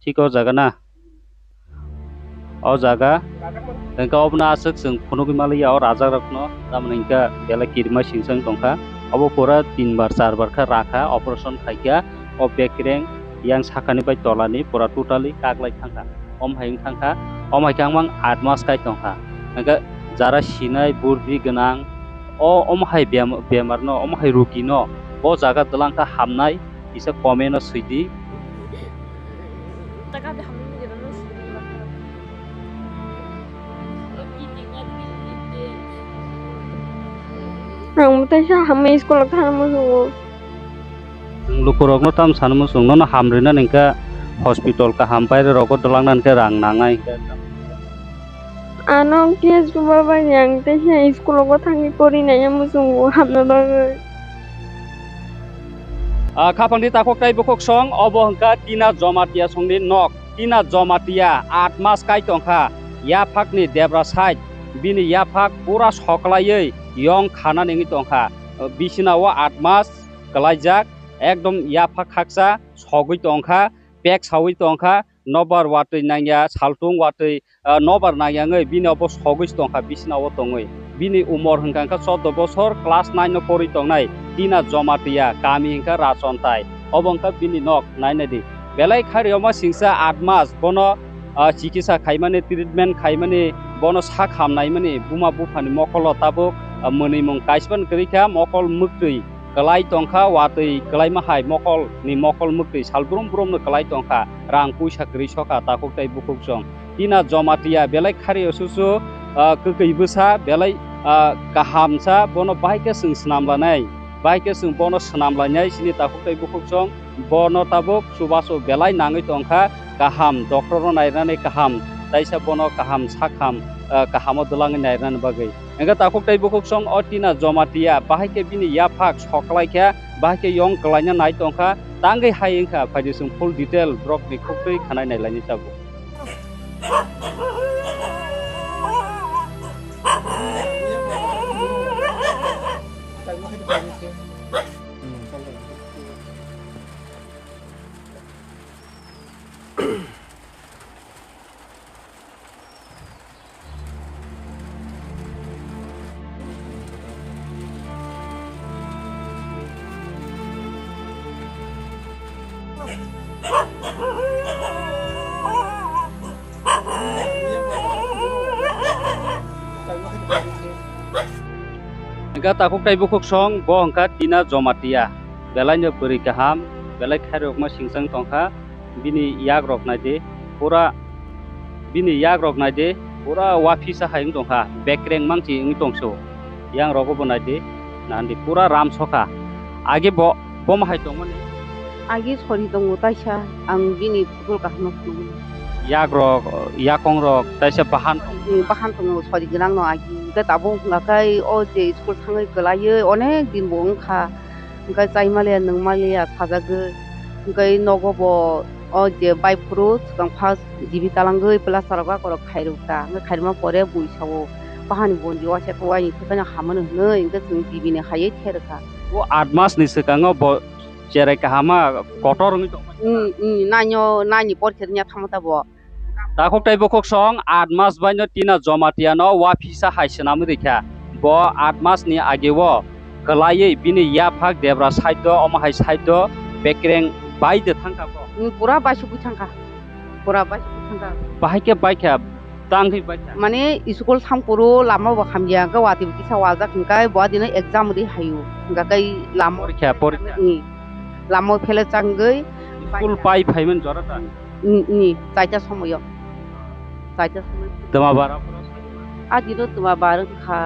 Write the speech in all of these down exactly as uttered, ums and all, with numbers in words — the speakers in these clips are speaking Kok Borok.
Thik o jaga na? O jaga. Hwnkhe obono aswk chwng phunugwi manliya o rajakrokno, tamoni hwnkhe belai kirima singchang tongkha. Obo pura tin bar char bar khe rakha, operation khaikha. O bekreng yang sakani bai tolani pura totally kaklai thangkha. Om hai wng thangkha, om hai khe ang mang aat mas kai tongkha. Hwnkhe jara sinai burdi gwnang, o om hai bem-, bemarno, om hai rugino bo jaga dwlangkha hamnai, kisa comment o swidi. Ang mwtai sa hamya school o thangma sungo. Chwng lukurokno tamo sanwi muchung, nono hamrwina hwnkhe hospital kaham baire rogo dwlangna hwnkhe rang nangnai hwnkhe. Ano khe chuba bai yang teisa school o thangwi pori nai muchungo hamna bagwi. Ah, khapangni takhuk tei bukhuk song, obo hwnkha Tina Jomatia songni nok. Tina Jomatia aat mas kai tongkha, yaphakni debra side, bini yaphak pura soklaiwi yong khana nengwi tongkha. Bisina o aat mas kwlaijak, ekdom yaphak khaksa sogwi tongkha, pek saui tongkha, nobar watwi nangya, saltung watwi, ah, nobar nangya wngwi bini obo sogwi tongkha, bisina o tongwi. Bini umor hwnkha khe chordo bosor, class nine o porwi tongnai, Tina Jomatia, kami hwnkha Rachontai. Obo wngkha bini nok, nainai di. Belai khairokma singsa aat mas bono, ah, chikisa khaimani, treatment khaimani, bono sak hamnaimani, buma buphani mokolo tabuk, ah, mwnwimung kaisa phano kwrwi kha, mokol mwktwi kwlai tongkha, watwi kwlaima hai mokol ni mokol mwktwi sal brum brum no kwlai tongkha, rang puisa kwrwi sokha takhuk tei bukhuk song. Tina Jomatia belai khari osusu, ah, kwkwi bwsa belai, ah, kaham sa, bono bahai khe chwng swnam lanai, bahai khe chwng bono swnam lainai chini takhuk tei bukhuk song, bono tabuk chubachu belai nangwi tongkha, kaham doctor no nairnani kaham, taisa bono kaham sakham, ah, kaham o dwlangwi nairnani bagwi. Hwnkhe takhuk tei bukhuk song o Tina Jomatia, bahai khe bini yaphak soklai kha, bahai khe yong kwlaina nai tongkha, tangwi hai wngkha, phaidi chwng full detail borokni khuktwi khwnai nailaini tabuk. Hwnkha takhuk tei bukhuk song, bo hwnkha Tina Jomatia. Belai no bwrwi kaham, belai khairokma singchang tongkha. Bini yak rok nai di, pura bini yak rok nai di, pura waphisa hai wng tong kha, bekreng mangsi wng tong so. Yang rogo bo nai di, nahandi pura ram sokha. Agi bo, bo ma hai tong mani? Agi sori tongo taisa, ang bini photo kaham no phunukgo. Yak rok, yakong rok, taisa bahan tong. Eh, bahan tongo, sori gwnang no agi. Hwnkhe tabuk hwnkha khe o je school thangwi kwlaiwi onek din bo wng kha. Hwnkhe chai maliya, nwng maliya sajagwi. Hwnkhe nogo bo o je bai phuru swkang first G B talangwi plaster rok akorok khairok ta. Hwnkhe khairokma pore bui sao, "Bahani bondi waisa khe waini thekano hamano," hwnwi hwnkhe chwng G B ni haiwi therkha. O aat mas ni swkango bo cherai kahama kotor wngwi tongmani. Mm, mm, naino, naini porkhe rwnya thangma ta bo. Takhuk tei bukhuk song aat mas baino Tina Jomatia no waphisa hai swnamwi rikha. Bo aat mas ni age o kwlaiwi bini yaphak debra side o, omo hai side o bekreng bai de thangkha bo. Mm, pura baisugwi thangkha. Pura baisugwi thangkha. Bahai khe baikha, tangwi baikha. Mane school thangphuru lama bo hamya, hwnkhe watwi bo kisa wajak, hwnkhe bo adino exam ri haio. Hwnkhe kai lama porikha, porikha. Mm. Lama phele changwi. School pai phaimani jora ta? Ni, ni, chaita somoyo. Chaita somoyo. Twma bara phoro? A dino twma bara kha,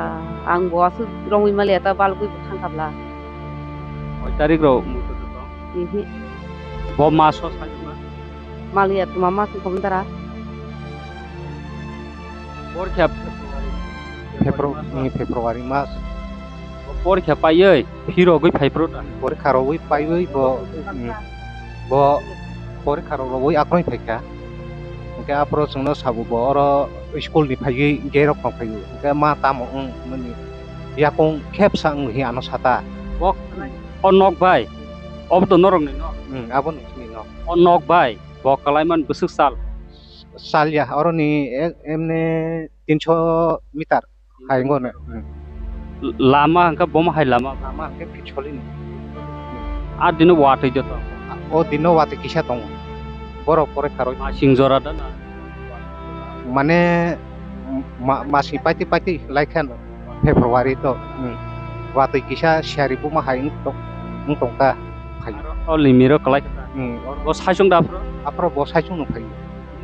ang bo aswk romwi maliya ta balgwi bo thang kabla. Koi tarik ro muitu tong? Ihi. Bo maso sajima? Maliya twma mas ni komon dara. Porikha February. Febru-, ni February mas. Porikha paiwi phirogwi phai phuru ta? Porikha rogwi paiwi bo, mm, bo porikha rok rogwi akroi phaikha. Hwnkhe aphuru chwngno sabo bo oro school ni phaiwi gate rok tong phaiwi. Hwnkhe ma tamo wng hwnmani yakung khepsa wng hi ano sata. Bo, o nok bai? Obo to norokni nok? Mm, abo nokni nok. O nok bai? Bo kalaimani bwswk sal? Sal ya, oroni ek, emne tinso meter hai wngkha ne. Hmm. Lama hwnkhe bomo hai lama? Lama hwnkhe pitsolini. A dino watwi joto? O dino watwi kisa tongo. Borok pore kharwi. Masing jora da na? Mane, ma-, masing paiti paiti laikha no. February to, hmm. Watwi kisa siyari buma hai wng tong-, wng tongkha phai. Aro o limiro kwlai kha. Hmm. Bo saichung da aphro? Aphro bo saichung no phai.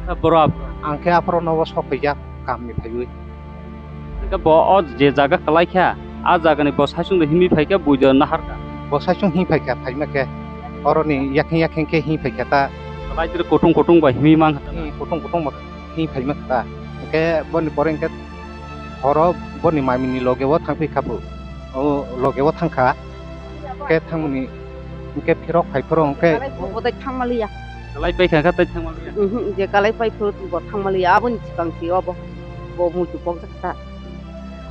Kha boro aphro? Ang khe aphro no bo sok phaijak kamni phaiwi. Hwnkhe bo o je jaga kwlai kha, a jagani bo saichung no himwi phai kha, bui do nahar kha. Bo saichung himwi phai kha, phaima khe. Oroni yakheng yakheng khe himwi phai kha ta. Kwlai twi kutung kutung bai himwi man kha ta. Hmm, kutung kutung bai himwi phaima kha ta. Hwnkhe boni pore hwnkhe horo boni mamini loge o thangphi kha bo. O loge o thangkha. Hwnkhe thangmani hwnkhe phirok phai phoro hwnkhe. Kalai bo bodai thangmaliya. Kalai pai kha kha tai thangmaliya. Mhm, je kalai pai phoro bo thangmaliya. Aboni swkang si obo. Bo muitu pokjak kha.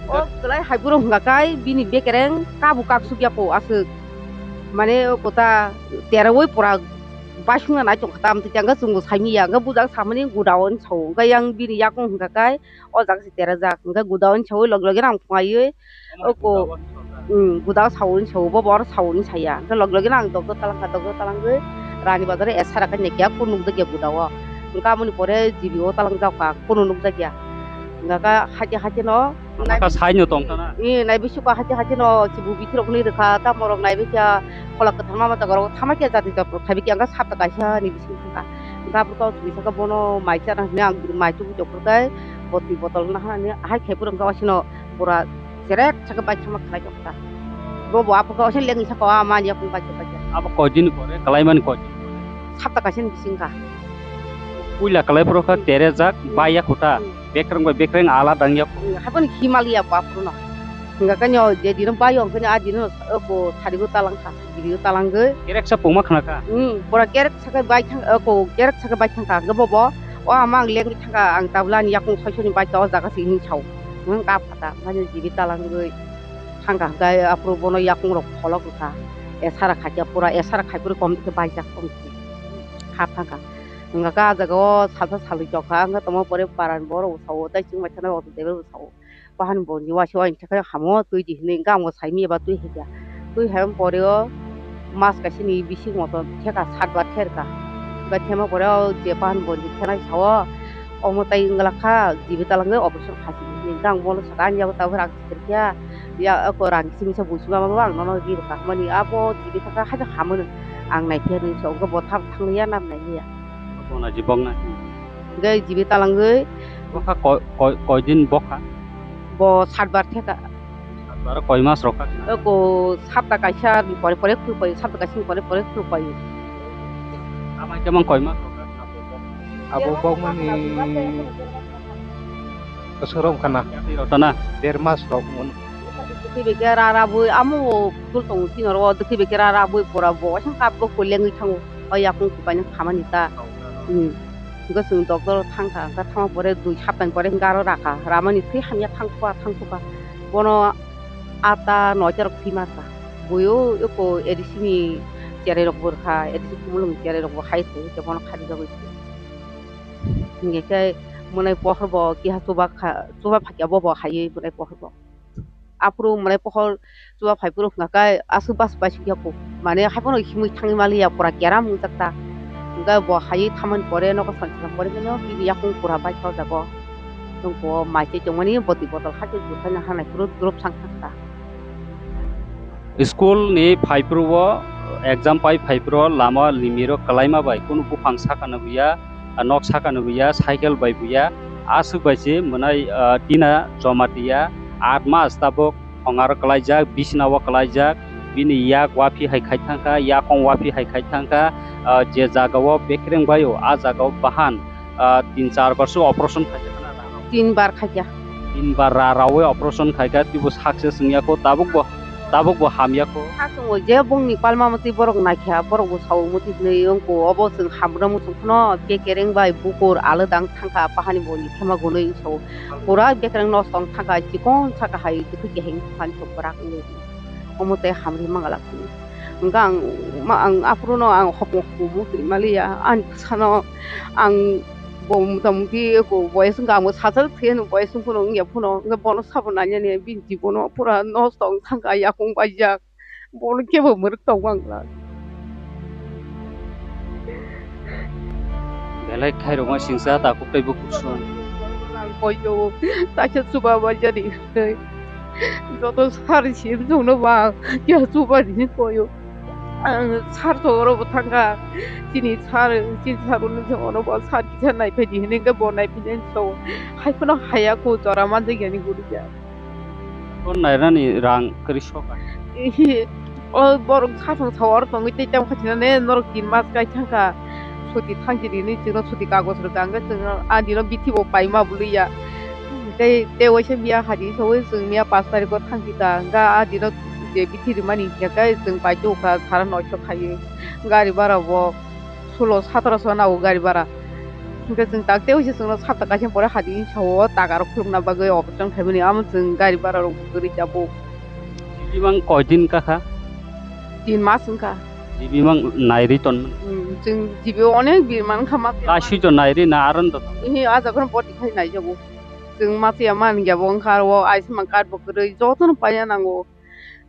O kalai hai phoro hwnkha kai bini bekereng kabu kaksuk ya po aswk. Mane o kota terawoi pora baisungna nai tongkha ta amtwi tangkha chwngbo saimiya. Hwnkhe bujak samani godown sao. Hwnkhe yang bini yakung hwnkha kai o jaga se terajak. Hwnkhe godown sawi log loge nang phunaiwi. Oko, um, godown sawi sawi bo, bo oro sawi saya. Hwnkhe log loge nang doktor talangkha, doktor talangwi Rani Bazar o S R kha naikia, kunu nukjakya godown o. Hwnkhe amoni pore G B o talangjak kha, kunu nukjakya. Hwnkhe haite haite no. Nai- Maka sai no tongkha na? Eh, nai bisi ko haite haite no, chibu bithi rok ni rwkha, tamo rok nai bikha, khola kwthar ma mata gorok, thama khe jati jat rok thaibi khe, hwnkhe sapta kaisa ni bising thangkha. Hwnkhe aphuru kok chini saka bono mai chana hwnwi ang mai tubu tokro kai, botwi botol na hwnwi ahai khai phuru hwnkhe wasino pura cherek saka bai thangma khlai tongkha. Bo bo aphuru kok wasin lengwi saka o ama ani yakung bai bai. Abo koi din pore, kalai mani koi din pore? Sapta kaisa ni bising kha. Puila kalai phuru kha terejak, hmm, bai ya khuta. Hmm. Bekreng bai bekreng alada wngya. Haikhe no himaliya bo aphuru no. Hwnkha khe no je dino bai o, hwnkhe no a dino oko tharigo talang kha, girigo talangwi. Kereksa pungma khna kha? Hmm, pura kereksa khe bai thang, oko kereksa khe bai thang kha. Hwnkhe bo bo, o ama ang lengwi thang kha, ang tabla ni yakung soi soi ni bai kha, o jaga se hini sao. Hwnkhe kap kha ta, hwnkhe no giri talangwi thang kha, hwnkhe aphuru bono yakung rok pholok wngkha. Esara khaikhe pura, esara khai phuru kom khe bai jak tong kha. Kap thang kha. Hwnkha khe ah jaga o salsa salwi tongkha, hwnkhe tongma pore para ni borok bo sao, tei chwng bai thangna rok tei bo sao. Bahani bo ni waisa waisa khe hamo twi di hinwi hwnkhe ang bo saimanya ba twi hai kha. Twi hai pore o mas kaisa ni bising moto theka sat bar ther kha. Hwnkhe thema pore o je bahani bo ni thenai sao, omo tai wng glak kha, G B talangwi operation khachi hinwi hwnkhe ang bono saka ani yago tabuk rang se kha. Ya oko rang simi sa buisi mama bo ang nono ri rwkha hwnmani abo G B thangkha haino hamano ang nai phiya hinwi sa hwnkhe bo thang thang liya nam nai liya. Bona jibok na. Hwnkhe G B talangwi. Bokha koi, koi, koi din bokha? Bo sat bar theka. Sat bar koi mas rok kha? Oko sapta kaisa ni pore pore khulpai, sapta kaisa ni pore pore khulpai. Amai kemang koi mas rok kha? Abo bokmani bwswk rok wngkha na? Yakni rok ta na? Der mas rok wng. Dwkhwi bai khe ra ra bui, amo o tul tongo tino ro, dwkhwi bai khe ra ra bui pura bo, waisa kap bo koi lengwi thango, o yakung kupai nang khamani ta. Hmm. Hwnkhe chwng doctor thang kha, hwnkhe thangma pore dui saptani pore hwnkhe aro rakha, ramani thwi hamya thang thwa, thang thwa. Bono atta noita rok thwi ma kha. Bui o eko A D C ni cherai rok bo rwkha, A D C Khumulwng ni cherai rok bo hai thwi, hwnkhe bono kharwi jagwi. Hwnkhe khe mwnai pohor bo keha chuba kha, chuba phaikya bo bo haiwi mwnai pohor bo. Aphuru mwnai pohor chuba phai phuru hwnkha khe aswk bas bai sukya kuk. Mane haiphano himwi thangwi maliya pura keram wngjak ta. Hwnkhe bo haiwi thamani pore nogo sal sal pore khe no bini yakung pura bai kha o jaga o. Nwng bo mai tei tongmani botwi botol hakhe juphai no hanai phuru drop sang thang kha. School ni phai phuru o exam pai phai phuru o lama limiro kwlaima bai kunu buphang saka no buya. Ah, nok saka no buya, cycle bai buya, aswk bai se mwnai, ah, tina joma tiya, aat mas tabuk thongar kwlaijak, bisna o kwlaijak, bini yak waphi hai khai thangkha, yakong waphi hai khai thangkha, ah, je jaga o bekreng bai o, ah jaga o bahan, ah, tin char bar se operation khai thangkha na. Tin bar khaikha. Tin bar ra rawi operation khaikha, teibo success wngya kho, tabuk bo, tabuk bo hamya kho. Kha chwngo je bongni palma mwtwi borok naikha, borok bo sao mwtwi hinwi wngkho, obo chwng hamrwng muchung phano bekereng bai bukur alwdang thangkha, pahani boni thema gonwi wngso. Pura bekereng nosto wng thangkha, chikon saka hai dwkhwi keheng phani sok bwrak wngwi. Omo tei hamri mangalak phano. Hwnkhe ang ma-, ang aphuru no ang hopong hopong mukti maliya. Ani bwsano ang bo mota moti eko boyes wngkha, ang bo sajak thwi ani boyes wngphano wngya phano, hwnkhe bono sabo nainani bini jibono pura nosto wng thangkha, yakung baijak. Bono kebo mwrwk tong mangla. Belai khairokma singsa takhuk tei bukhuk song. Ang koiyo, taisa chuba manjani hinwi. Joto sar sim chwngno ba, kya chuba ni koiyo. Ang sar chwngno bo thangkha. Chini sar, chini sar uni chwngno bo sar kisa naiphai di hinwi khe bo naiphai nani so. Hai phano haya ko jora manjak yani guri ya. Kon nairani rang kwrwi soka. Ehe, o borok saphang sao oro tongwi tei tamo khatina ne norok tin mas kai thangkha. Suti thangchi rini chwngno suti kagoj rwkha hwnkhe chwngno a dino bithi bo paima bwlwi ya. Tei, tei waisa miya hadi sawi chwng miya pash tarikh o thangchi ta hwnkhe a dino je bithi rwmani hwnkhe chwng paitokha sara noisho khaiwi gari bara bo. Sulo satoroso nao gari bara. Hwnkhe chwng tak tei waisa chwngno sapta kaisa pore hadi sao taka rok khulukna bagwi operation khaimani amo chwng gari bara rok kwrwi tabuk. Jibimang koidin kakha? Tin mas wngkha. Jibimang nairwi tonmani? Hmm, chwng jibi onek birman wngkha ma. Kaisui to nairwi na aron do? Ehe, a jaga no boti khai naijago. Chwng ma chiya man ya bo wngkha aro o Ayushman card bo kwrwi jotono paiya nango.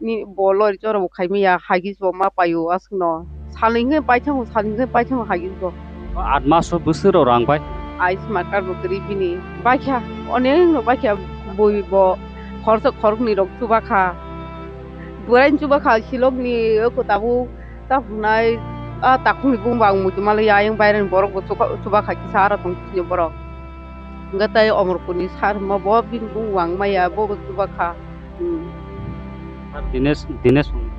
Ni bo lori choro bo khaimaya, hagis bo ma paio aswkno. Salni hwnkhe paithango, salni hwnkhe paithango hagis bo. Aat maso bwswk rok rang bai? Ayushman card bo kwrwi bini. Baikha, onek no baikha, bui bo khoroksa khoroknwi rok chubakha. Bwrwi chubakha silokni oko tabuk ta hwnai, a takhukni bumung bo ang muitu manliya, ayang bairani borok bo chuba-, chubakha kisa aro tong sini borok. Hwnkhe tei Omorpurni sar hwnma bo bini bumung wng maya, bo bo chubakha. Hmm. Ar Dinesh, Dinesh hwn.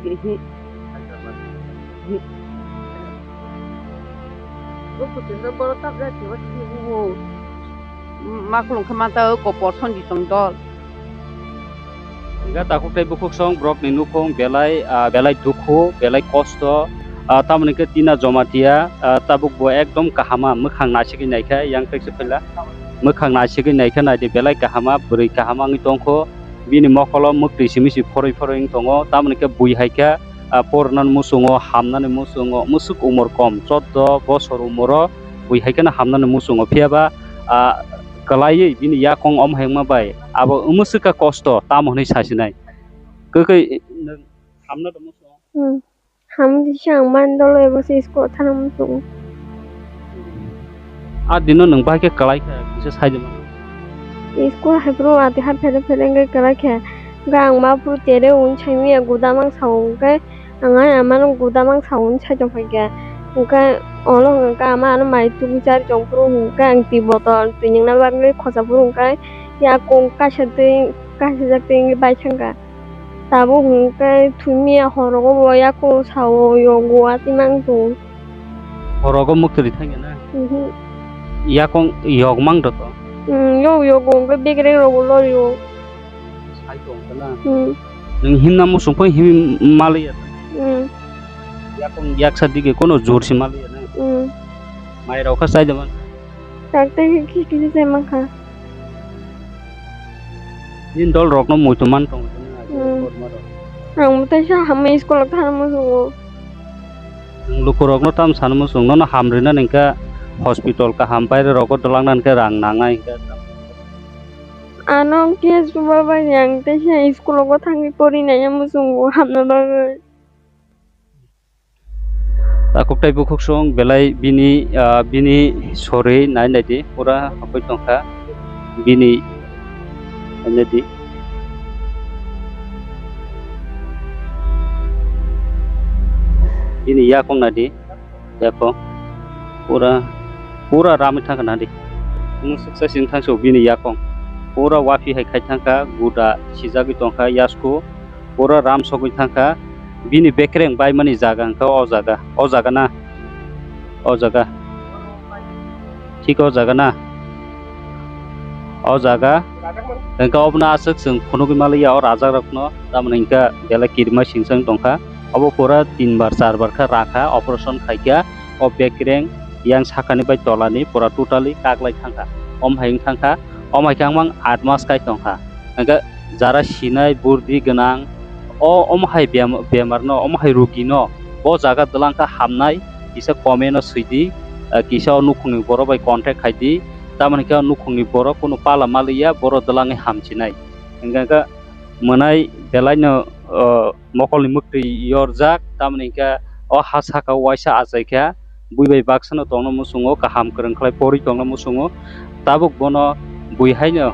Ehe. Ehe. Bo kuchuk borok tabra kiba kibi bo. Makhulung khe manta o kopor sonji tong dol. Hingke takhuk tei bukhuk song borokni nukhung belai, ah, belai dukhu, belai kosto, ah, tamoni khe Tina Jomatia, ah, tabuk bo ekdom kahama mwkhang naisigwi naikha, yang tekse phaila mwkhang naisigwi naikha, naidi belai kahama, bwrwi kahama wngwi tongkho, bini mokolo mwktwi simi si phorwi phorwi wng tongo, tamoni khe bui hai khe, ah, pornani muchungo, hamnani muchungo, mwswk umor kom, chordo bosor umoro bui hai kheno hamnani muchungo, phiya ba, ah, kwlaiwi bini yakong omo hai wngma bai abo mwswk kha kosto tamo hwnwi sasinai. Kwkwi nwng hamna tongmo song? Hmm. Hamdi se ang man dolo ebo se school thana muchungo. A dino nwng bai khe kwlai kha kisa sai de mano. School hai phuru ati ha phere phere wngwi kwlai kha. Hwnkhe ang ma phuru tere un sai manya guda mang sao hwnkhe. Ang ai amano guda mang sao hwn sai tongphai kha. Hwnkhe olo hwnkhe ama ano mai tugui chari tong phuru hwnkhe ang twi botol twi nungna bagwi khosa phuru hwnkhe yakung kaisa twi kaisa jak twi wngwi bai thangkha. Tabuk hwnkhe thumia horogo bo yakung sao yogo ati mang tongo. Horogo mwktwi thangya na? Mhm. Yakung yok mang do to? Hmm, yok yogo hwnkhe bekreng rogo lorio. Sai tong khe na? Hmm. Nwng himna muchung phai himwi maliya? Hmm. Yakung yaksa dige kono jor se maliya na? Hmm. Mai rok kha chai da man? Tak tei khe khe khe chai man kha. Nini dol rok no muitu man tong khe na? Hmm. Korma rok. Ang mwtai sa hamwi school o thangma muchungo. Nwng luku rok no tam sana muchung, nono ham rina ningkha hospital kaham paire rogo dwlangna hwnkhe rang nangnai hwnkhe. Ano ang T S Kumar bai yang teisa school o thangwi porinai muchungo hamna bagwi. Takhuk tei bukhuk song belai bini, ah, bini sori nai nai di pura hapoi tongkha bini nai di bini yakong nai di. Yakong pura, pura ramwi thangkha nadi. Mwswk sasing thangso bini yakong. Pura wapi hai khai thangkha, guda sijagwi tongkha yasku. Pura ram sogwi thangkha. Bini bekreng baimani jaga hwnkha o jaga. O jaga na? O jaga. Thik o jaga na? O jaga. Hwnkha obono aswk chwng phunugwi maliya o rajak rokno. Tamoni hwnkha belai kirima singsang tongkha. Obo pura tin bar, char bar khe rakha, operation khaikha, o bekreng yang sakani bai tolani pura totally kaklai thangkha. Om hai wng thangkha, om hai khe ang mang aat mas kai tongkha. Hwnkhe jara sinai, burdi gwnang, O, omo hai bem-, bemar no, omo hai rugi no bo jaga dwlang kha hamnai, kisa comment no swi di, ah, kisa o nukhungni borok bai contact khai di, tamoni khe o nukhungni borok kunu pala maliya, boro dwlangwi hamchinai. Hingkha khe mwnai belai no, ah, mokolni mwktwi yorjak, tamoni hingkhe o ha saka o waisa achai kha, bui bai baksa no tongna muchungo, kaham kwrwng khlai porwi tongna muchungo, tabuk bono bui haino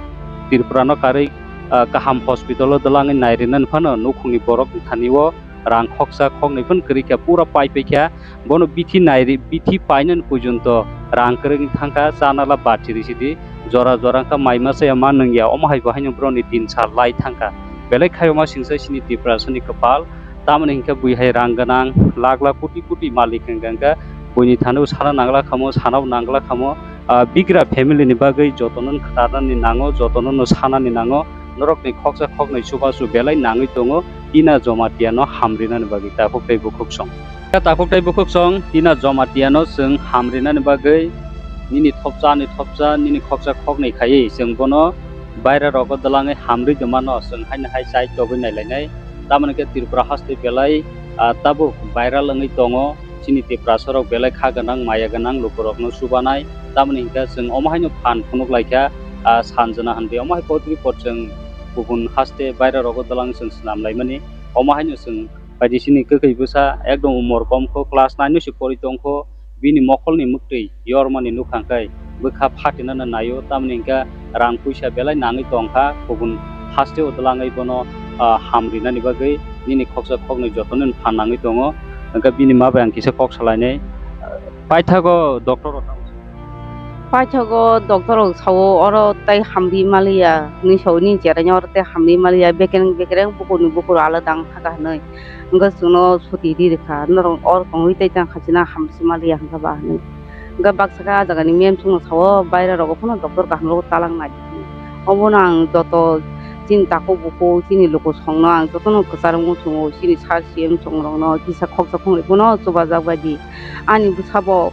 Tripura no karwi, ah, kaham hospital o dwlangwi nairinani phano nukhungni borok ni thani o rang khoksa khoknwi phano kwrwi kha, pura pai pai kha, bono bithi nairi, bithi painani porjonto rang kwrwngwi thangkha, chanala bachiri sidi, jora jora wngkha, mai masa ya ma nungya, omo hai bo haino borokni din sal lai thangkha, belai khaiyokma singsa sini Tiprasani kwpal, tamoni hinkhe bui hai rang gwnang, lakh lakh koti koti malik hingka hingka, buini thani o sana nangla khamo, sana o nangla khamo, ah, bigra family ni bagwi jotono no khwtarnani nango, jotono no sanani nango, norokni khoksa khoknwi chubachu belai nangwi tongo, Tina Jamatia no hamrinani bagwi takhuk tei bukhuk song. Takhuk tei bukhuk song, Tina Jamatia no chwng hamrinani bagwi nini thopcha, ani thopcha, nini khoksa khoknwi khaiwi chwng bono baira rogo dwlangwi hamri tongmano chwng haino hai chai togwi nailainai. Tamoni khe Tripura haste belai, ah, tabuk viral wngwi tongo. Chini Tiprasa rok belai kha gwnang, maya gwnang lukurokno chubanai. Tamoni hinkhe chwng omo haino phan phunuk lai kha, ah, sanjwna hinwi omo hai kotri pot chwng kubun haste baira rogo dwlang chwng swnam laimani. Omo haino chwng bai di chini kwkhwi bwsa ekdom umor kom kho, class nine no se pori tong kho. Bini mokolni mwktwi yormani nukha hwnkhe bwkha phatinani naio, tamoni hwnkhe rang puisa belai nangwi tongkha, kubun hasteo dwlangwi bono, ah, hamrinani bagwi nini khoksa khoknwi jotono phan nangwi tongo, hwnkhe bini ma bai ang kisa kok salainai, paithago doctor rok tamo. Paithago doctor rok sao oro tei hamri maliya hinwi sao, nini cherai oro tei hamri maliya, bekereng bekereng bukurni bukur alada wng thaka hinwi. Hwnkhe chwngno suti ri rwkha, norok oro tongwi tei tang kha china hamsi maliya hwnkha ba hinwi. Hwnkhe baksa khe ah jagani mem chwngno sao, baira rogo phano doctor kaham rogo talang nai di hinwi. Obono ang joto chini takhuk bukhuk, chini luku songno ang jotono kwchar wngwi tongo, chini sir C M chongrokno kisa khoksa khoknwi phano chubajak bai di. Ani bwsabo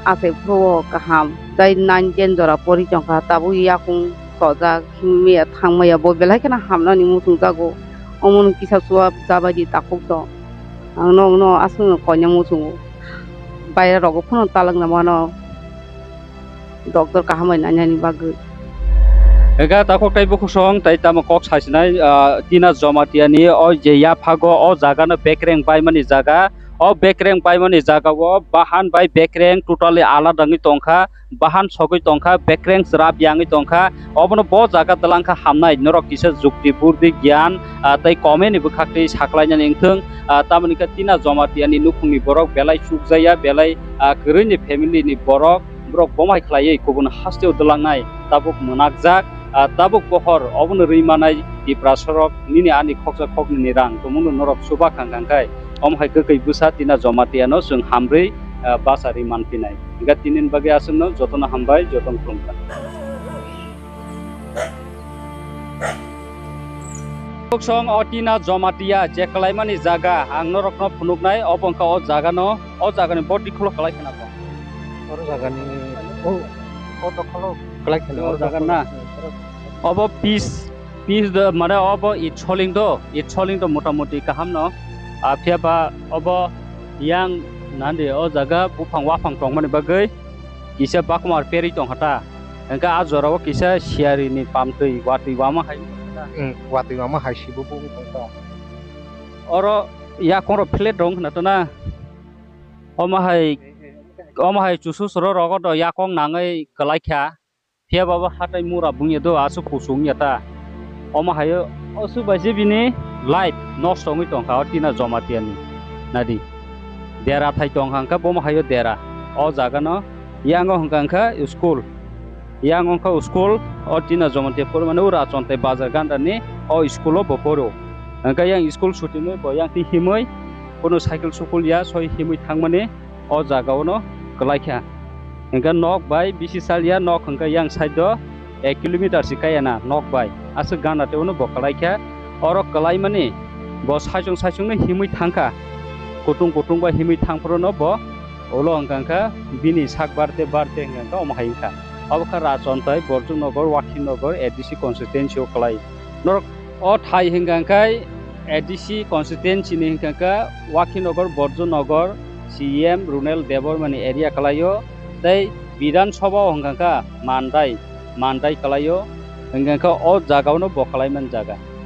achai phuru o kaham, tei nine ten jora pori tongkha, tabuk yakung chojak, himya thangmaya bo belai kheno hamnani muchungjago. Omono kisa chuwak chabaidi takhuk do. Ang nokno aswkno koinai muchungo. Baira rogo phano talangna mano doctor kaham bai nainani bagwi. Ega takhuk tei bukhuk song tei tamo kok sasinai, ah, Tina Jamatia ni o je yaphago o jaga no bekreng baimani jaga. O bekreng baimani jaga o bahan bai bekreng totally alada wngwi tongkha. Bahan sogwi tongkha, bekreng chwrap yangwi tongkha, obono bo jaga dwlangkha hamnai, norok kisa jukti burdi giyan, ah, tei komeni bwkhaktwi saklainani wngthwng, ah, tamoni khe Tina Jamatia ni nukhungni borok belai chukjaya, belai, ah, kwrwini family ni borok, borok bomai khlaiwi kubun hasteo dwlangnai tabuk mwnakjak, ah, tabuk pohor obono rwi manai Tiprasa rok nini ani khoksa khoknwini rang tongmungno norok chuba kha hwnkha khe omo hai kwkwi bwsa Tina Jamatia no chwng hamrwi, ah, bachari manphinai. Hingkha tinini bagwi aswkno jotono hambai, jotono khulumkha. Song o Tina Jamatia je kwlaimani jaga ang norokno phunuknai, obo wngkha o jagano, o jagani bo dikholo kwlai khna bo. Oro jagani, o, o dokholo kwlai khna, o oro jaga dokholo. Na? Obo pis, pis do, mane obo it soling do, it soling do motamoti kaham no. Ah, phiya ba obo yang nandi o jaga buphang waphang tongmani bagwi kisa bakumar perwi tongkha ta. Hingkhe ah jorao kisa siyari ni pamtwi watwi wama hai. Hmm, watwi wama hai sibo bo tongkha. Oro yakung ro flat rong khna to na. Omo hai, omo hai chusu soro rogo do yakung nangwi kwlai kha. Phiya babo hatai mura bungya do, aswk kuchung ya ta. Omo hayo, aswk bai se bini life nosto wngwi tongkha o Tina Jamatia ni. Nadi. Dera thai tongkha hwnkhe bomo hayo dera. O jaga no, yango hwnkha hwnkha school. Yango hwnkha school, o Tina Jamatia phuru mane o Rachontai bazar ganda ni o school o bo phuru. Hwnkhe yang school sutimwi bo yang twi himwi, bono cycle sukul ya, soi himwi thangmani. O jaga o no kwlai kha. Hingkhe nok bai bisi sal ya, nok hingkhe yang side o ek kilometer se kaya na nok bai. Aswk gana tei o no bo kwlai kha. Oro kwlai mani bo saichung saichung no himwi thang kha. Kutung kutung bai himwi thang phuru no bo ulo hingkha hingkha bini sak barte barte hingkha hingkha omo hai wngkha. Obo kha Rachontai, Borjuknagar, Wakhinnagar, A D C constituency o kwlai. Norok o thai hingkha hingkhe A D C constituency ni hwnkha kha Wakhinagar, Borjunagar, C E M Runal Debbarma ni area kwlaio, tei Bidhan Sabha o hwnkha kha Mandai, Mandai kwlaio, hwnkha kha o jaga o no bo kwlai man jaga.